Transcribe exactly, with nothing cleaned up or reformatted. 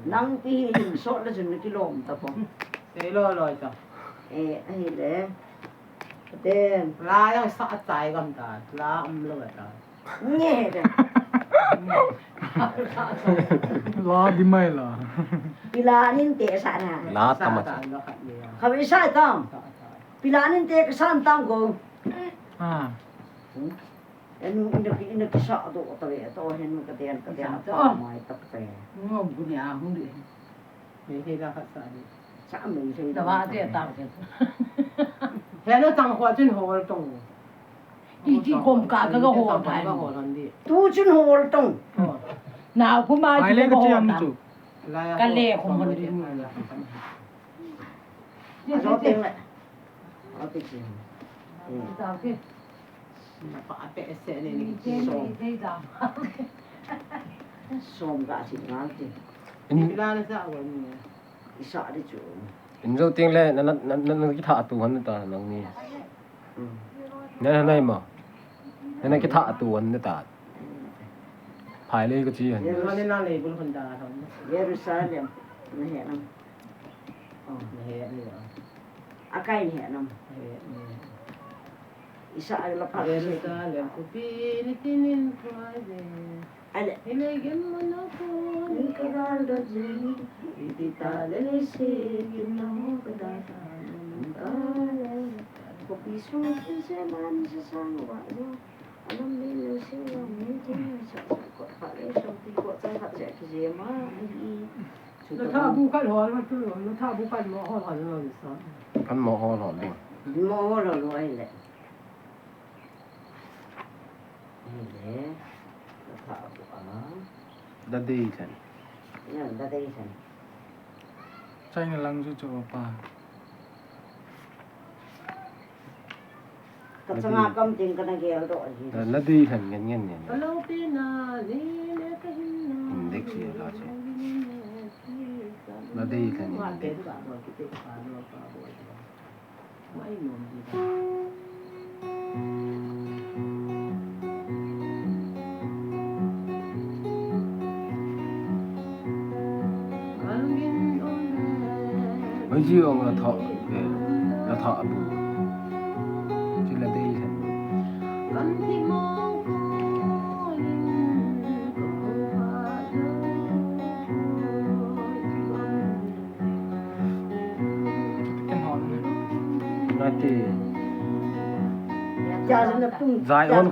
Nang pi hin sot le chun kilom tapon. Sei loi loi ta. Eh, ahile. Ten. La jong sa chai gam ta. La umlou ta. Nge de. La di mai la. Pi la nin te sa na. La tama sa. Khavi sa tam. Pi la nin te ka san tam ko. Ah. Enu ina ki, ina kisa do ta ve to, henu ka den ka den ta mai ta pe. Ngom gu ni a hung di. Mei thei la khat sa di. Sa mei thei. Ta va te ta ke. Henu tang kho chin hol tong. Ti ti kom ka ka hol ta. Ka hol han di. Tu chin hol tong. Na pu ma ti ka hol ta. Ka le khom hol di. Ajo teng le. Ati si. Som. Som ka si ngal ti. Ila na sa wan ni. Isa di chu. In jo teng le na na na na kitha tu han ta nang ni. Na na nai ma. Na na kitha tu han ta. Phai le ka chi han. Jerusalem. Na he na. Oh, na he ni. Akai ni he na. Isa ai la pa. Jerusalem ko pi ni tinin ko ai de. Ale. Ile gem mana ko ni ka dal da ji. Iti ta le le se gem na ho ka da ta. Ko pi su se se man se sang wa. Alam le le se wa ni ki sa sa ko kha le so pi ko sa kha se ki je ma. Ai. Na tha bu khat hol ma tu, na tha bu khat mo hol hol lo ni sa. Kan mo hol hol ding. Mo hol hol lo ai le. Ai le. Na tha bu a. Da dei than. Ya, da dei than. Chai na lang ju chu pa. Ka changa kam ting ka na gel doh ji. Na, na dei than ngen ngen ngen. Ka lo pi na ni le ka hin na. Index ye la che. Na dei than index. Mai nom ji. Mai ji ong la tha, eh, la tha bu. Chi la dei than. Nati. Jai on